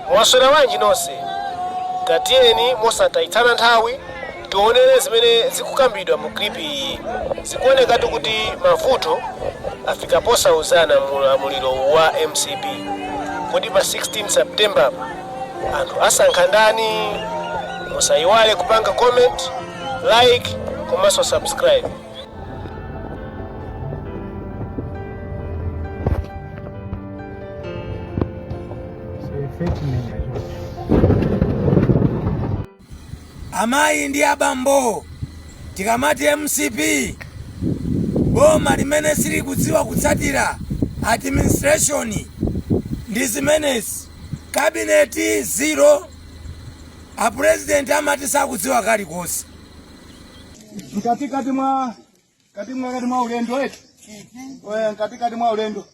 Mwaswera bwanji nonse? Tatiyeni mosatayitsana nthawi tionere zimene zikukambidwa mu clip iyi. Zikuonekatu kuti mavuto afika posauzana mu ulamuliro wa MCP. Kodi pa 16 September anthu asankha ndani? Musayiwale kupanga comment, like komanso subscribe. Amayi ndi abambo, tikamati MCP, boma limene silikudziwa kutsatira administration ndi zimenezi. Cabinet zero, a president amati sakudziwa kalikonse. Mkatikati mwa kati mwa kati mwa ulendo wetu, mkatikati mwa ulendo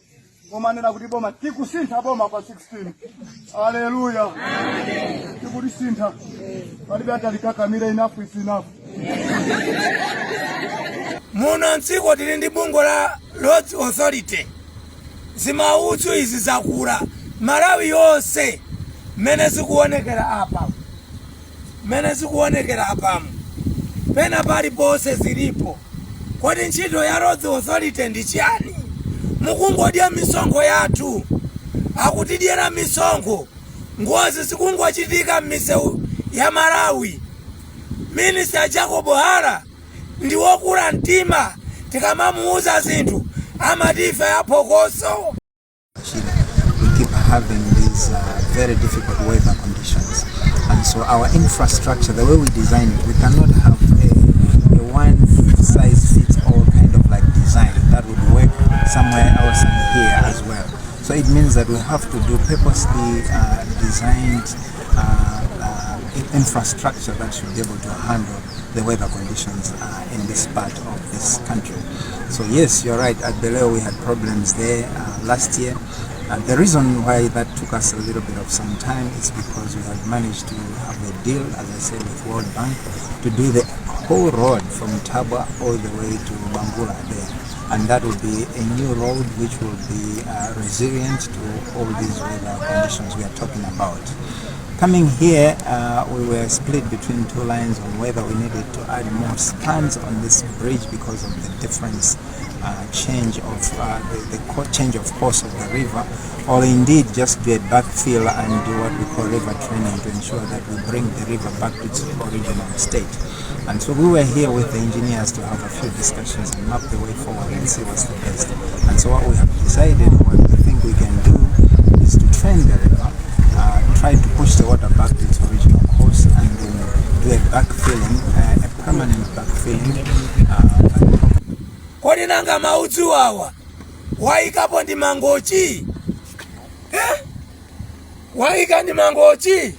mumanena kuti boma tikusintha boma pa 16. Aleluya, tikulisintha, palibe atalikakamira. Enough is enough. Muno mdziko tili ndi bungwe la Roads Authority. Zimaudzu izi zakula Malawi yonse mmene zikuonekera apa, mmene zikuonekera apamu, pena paliponse zilipo. Kodi ntchito ya Roads Authority ndi chiyani? Mukungodya misonkho yathu, akutidyera misonkho. Ngozi zikungochitika m'misewu ya Malawi. Minister Jacob Hara ndi wokula mtima, tikamamuuza zinthu amati ife aphokoso. We keep having these very difficult weather conditions, and so our infrastructure, the way we design it, we cannot have a one size fits all kind of like design that would work somewhere else and here as well. So it means that we have to do purposely designed infrastructure that should be able to handle the weather conditions in this part of this country. So yes, you're right, at Bereu we had problems there last year. The reason why that took us a little bit of some time is because we had managed to have a deal, as I said, with World Bank to do the whole road from Tabwa all the way to Bangula there. And that will be a new road which will be resilient to all these weather conditions we are talking about. Coming here, we were split between two lines on whether we needed to add more spans on this bridge because of the difference change of the change of course of the river, or indeed just do a backfill and do what we call river training to ensure that we bring the river back to its original state. And so we were here with the engineers to have a few discussions and map the way forward and see what's the best. And so what we have decided, what we think we can do, is to train the river, try to push the water back to its original course, and then do a backfilling, a permanent backfilling. Kodi nanga maudzu awa wayikapo ndi Mangochi, eh? Wayika ndi Mangochi.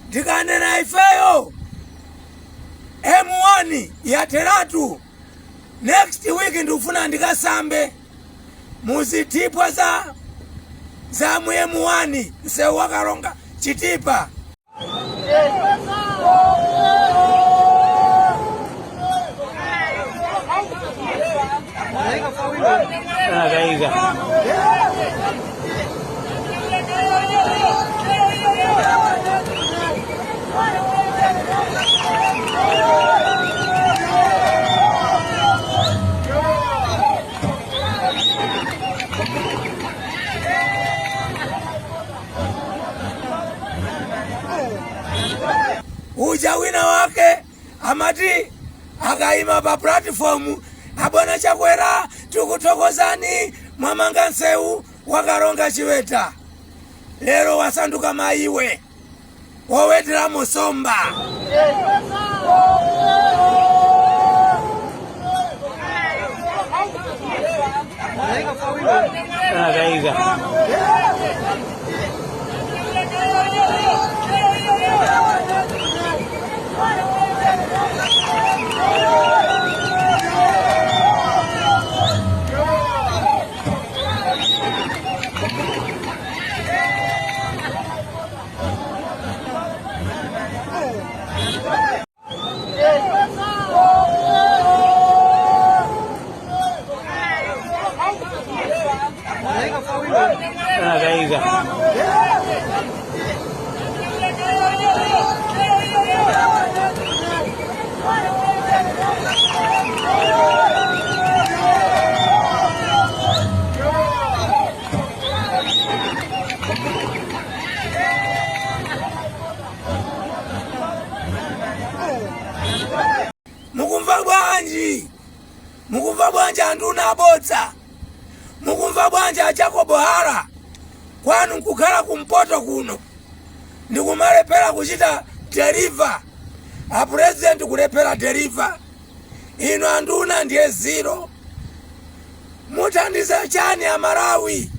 Ndikanena ifeyo M1 yatheratu. Next week ndikufuna ndikasambe muzithipwa za mu M1, msewu wa Karonga Chitipa. Uja wina wake amati akayima pa platform, "Abwana Chakwera, tikuthokozani, mwamanga nsewu wa Karonga Chiweta." Lero wasanduka mayiwe wowetera musomba. Anduna abodza, mukumva bwanji? A Jacob Hara, kwanu nkukhala kumpoto kuno ndikumalephera kuchita deliver, a president kulephera deliver, inu anduna ndiye zero. Muthandiza chani Amalawi?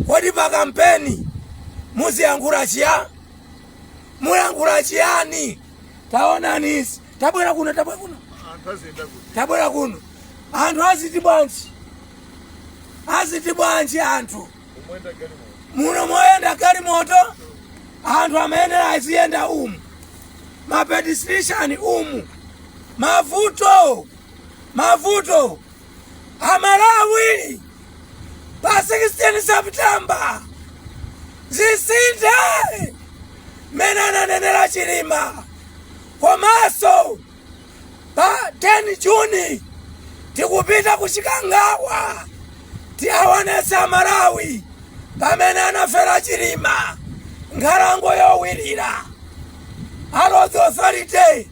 Kodi pa kampeni muziyankhula chiya? Muyankhula chiyani? Taonani izi. Tabwera kuno, tabwera kuno, tabwera kuno. Anthu aziti bwanji? Aziti bwanji anthu muno moyenda galimoto? Anthu amayenera aziyenda umu, ma pedestrian umu. Mavuto, mavuto. Amalawi, pa 16 September zisinthe mene ananenera Chilima. Komanso pa 10 Juni tikupita kuChikangawa, tiaonesa Amalawi pamene anafera Chilima, nkhalango yowirira. A Roads Authority,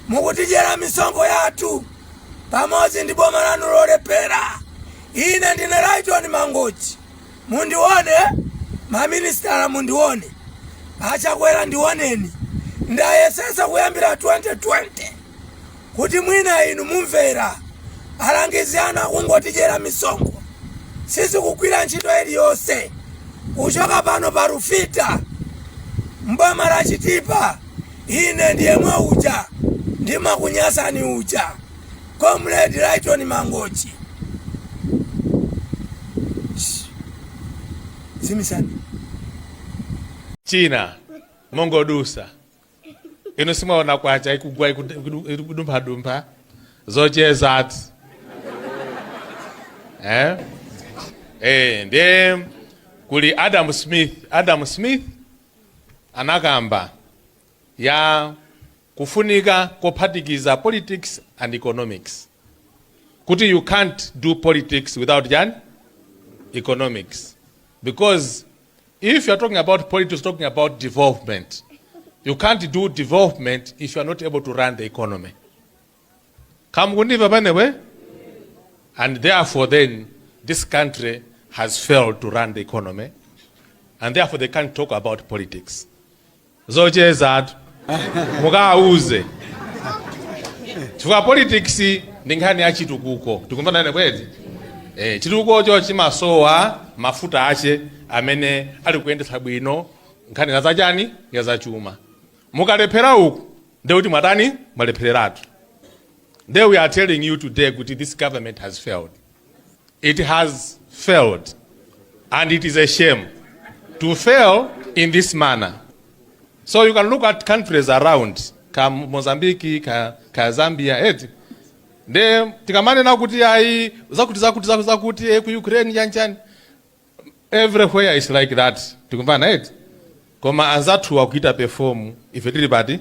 mukutidyera misonkho yathu pamodzi ndi boma lanu lolephera. Ine ndine Lighton Mangochi, mundione. Maministala mundione, aChakwera ndioneni. Ndayesesa kuyambira 2020 kuti mwina inu mumvera. Alangizi anu akungotidyera misonkho, sizikugwira ntchito iliyonse. Kuchoka pano pa Rufita, mboma la Chitipa, ine ndiyemwe uja ndimakunyasani uja, Comrade Lighton Mangochi. Shh. Zimisani. China mongodusa, inu simaona kwacha ikugwa, ikudumphadumpha, zochezati, eh? Eh, ndiye kuli Adam Smith. Adam Smith anakamba ya kufunika kophatikiza politics and economics, kuti you can't do politics without jan economics, because if you're talking about politics, talking about development, you can't do development if you are not able to run the economy. Kamukundimva panewe? And therefore then this country has failed to run the economy, and therefore they can't talk about politics. Zochezatu, mukawauze, chifukwa politics ndi nkhani ya chitukuko. Tikumvanane bwezi? Eh, chitukukocho chimasowa mafuta ache amene ali kuyendetsa bwino nkhani ya zachani, ya zachuma. Mukalephera uku, ndekuti mwatani? Mwalephereratu. There we are telling you today kuti this government has failed. It has failed, and it is a shame to fail in this manner. So you can look at countries around, ka Mozambique, ka Zambia, eti nde tikamanena kuti ayi, zakuti zakuti zakuti zakuti, ku Ukraine chanchani, everywhere is like that. Tikumvana eti? Koma anzathu akuita perform, ife tili pati?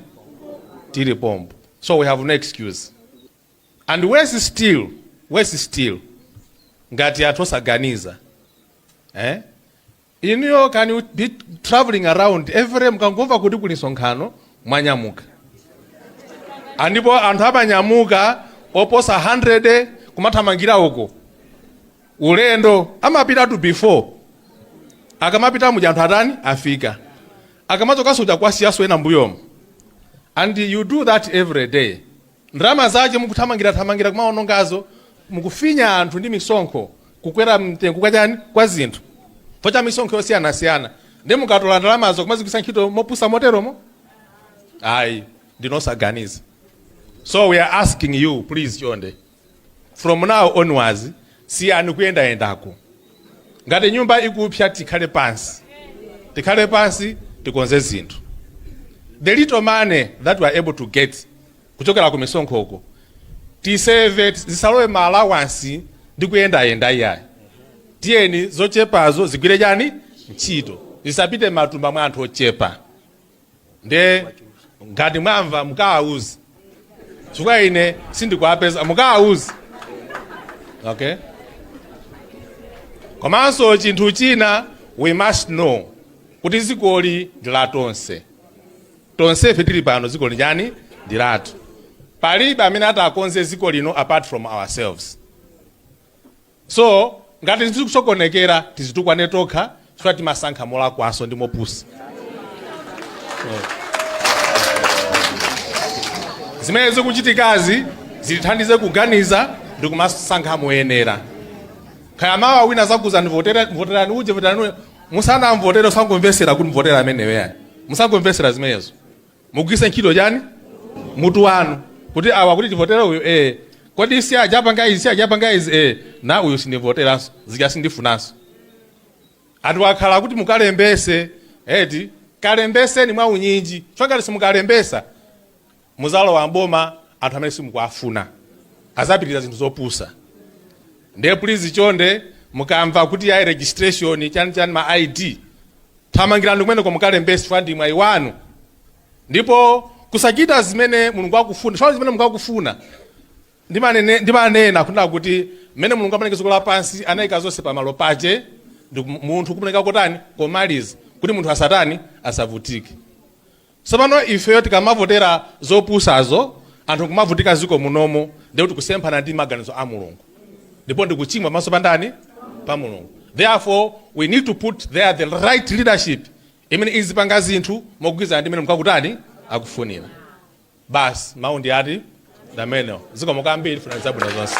Tili pompo. So we have no excuse. And worse still, worse still, ngati anthu osaganiza, eh? Inuyo, can you be traveling around every mukangomva kuti kuli msonkhano, mwanyamuka? Andipo anthu amanyamuka oposa 100 kumathamangira uko, ulendo amapita to before. Akamapita muja, anthu atani? Afika. Akamachokanso uja, kwasiyaso ena mbuyomo. And you do that every day. Ndalama zache mukuthamangira thamangira kumaonongazo, mukufinya anthu ndi misonkho, kukwera mtengo kwa chani, kwa zinthu pocha misonkho yosiyanasiyana. Ndi mukatola ndalamazo kumazigwisa ntchito mopusa moteromo, ayi, ndinosaganiza. So we are asking you, please, chonde, from now onwards siyani kuyendayendako. Ngati nyumba ikupsa, tikhale pansi, tikhale pansi, tikonze zinthu. The little money that we are able to get kuchokera ku misonkhoko, tiseve, zisalowe ma allowance ndi kuyendayenda iyayi. Tiyeni zochepazo zigwire chani, ntchito, zisapite matumba mwa anthu ochepa. Nde ngati mwamva, mukawauze, chifukwa ine sindikuwapeza. Mukawauze, okay? Komanso chinthu china, we must know kuti dzikoli ndi la tonse. Tonsefe tili pano, dziko chani, ndi lathu. Palibe amene atakonze dziko lino apart from ourselves. So ngati zikusokonekera, tizitukwane tokha chifukwa timasankha molakwaso ndi mopusa. Zimene zikuchitikazi zitithandize kuganiza ndi kumasankha moyenera. Kaya mawa wina zakuuzani voterani uje, voterani uje, musanamvotere usangomvesera kuti mvotera ameneyo yani, musangomvesera zimenezo, mugwiritse ntchito chani? Mutu wanu, kuti awa kuti tivotere uyu, kodi si ajapanga izi, si ajapanga izi, na uyu sindivoteranso, zija sindifunanso. Anthu akhala kuti mukalembese eti, kalembeseni mwa unyinji, chifukwa ngati simukalembesa muzalowa mboma anthu amene simukuwafuna, azapitiriza zinthu zopusa. Ndiye please chonde, mukamva kuti ya registration chani chani, ma ID, thamangirani kumeneko mukalembese, chifukwa ndi mwayi wanu. Ndipo kusachita zimene Mulungu akufuna, chifukwa zimene Mulungu akufuna, ndimanena kunena kuti mmene Mulungu amalenga dziko lapansi, anayika zonse pamalo pache ndi munthu kumulenga kotani? Komaliza, kuti munthu asatani? Asavutike. Tsopano ifeyo tikamavotera zopusazo, anthu kumavutika ziko munomo, ndikuti kusemphana ndi maganizo a Mulungu, ndipo ndikuchimwa pamaso pa ndani? Pa Mulungu. Therefore we need to put there the right leadership imene izipanga zinthu mogwirizana ndi imene mukakutani akufunira. Basi, mawu ndi ati ndamenewo. Zikomo kwambiri, funani zabwino zonse.